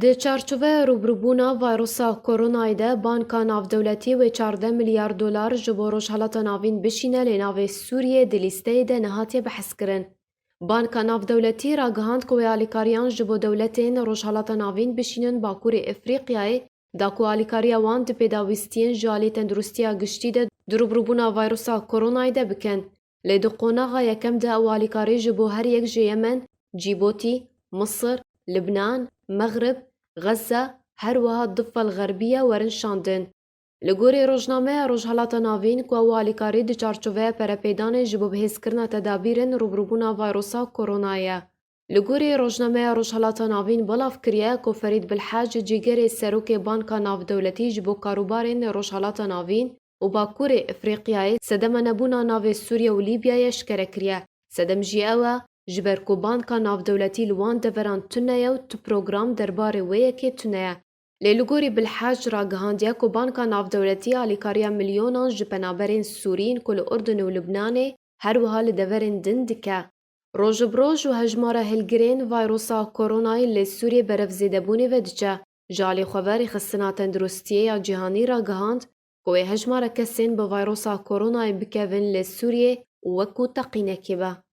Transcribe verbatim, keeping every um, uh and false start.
Di çarçoveya rûbirûbûna vayrosa koronayê de Banka Navdewletî wê çardeh milyar dolar ji bo Rojhilata Navîn bişîne, lê navê Sûriyê di lîsteyê de nehatiye bihezkirin. Banka Navdewletî ragihand ku wê alîkariyan ji bo dewletên Rojhilata Navîn bişînin Bakurê Efrîqyayê, da ku alîkariya wan di pêdawîstiyên ji alî tenduristiya giştî de di rûbirûbûna vayrosa koronayê de bikin. Lê di qonaxa yekem de ew alîkarî ji bo her yek ji Yemen, Cîbotî, Misir, Libnan, Mexrib, Xezze, her wiha Difa el-Xerbiye werin şandin. Li gorî rojnameya Rojhilata Navîn ku ew alîkarî di çarçoveya perepêdanê ji bo bihêzkirina tedabîrên rûbirûbûna vayrosa koronayê ye. Li gorî rojnameya Rojhilata Navîn belav kiriye ku Ferîd Bilhec, cîgerê serokê Banka Navdewletî ji bo karûbarên Rojhilata Navîn û Bakurê Efrîqyayê sedema nebûna navê Sûriye û Lîbyayê eşkere kiriye. Sedem jî ew e, ji ber ku Banka Navdewletî li wan deveran tune ye û tu program derbarê wê yekê tune ye. Lê li gorî Bilhec ragihandiye ku Banka Navdewletî alîkariya milyonan ji penaberên Sûrî yên ku li Urdun û Libnanê, her wiha li deverên din dike. Roj bi roj û hejmara hilgirên vayrosa koronayê li Sûriyê berev zêdebûnê ve diçe. Ji alî xwe ve Rêxistina Tenduristiyê ya Cîhanî ragihand ku wê hejmara kesên bi vayrosa koronayê bikevin li Sûriyê û wekû teqînekê be.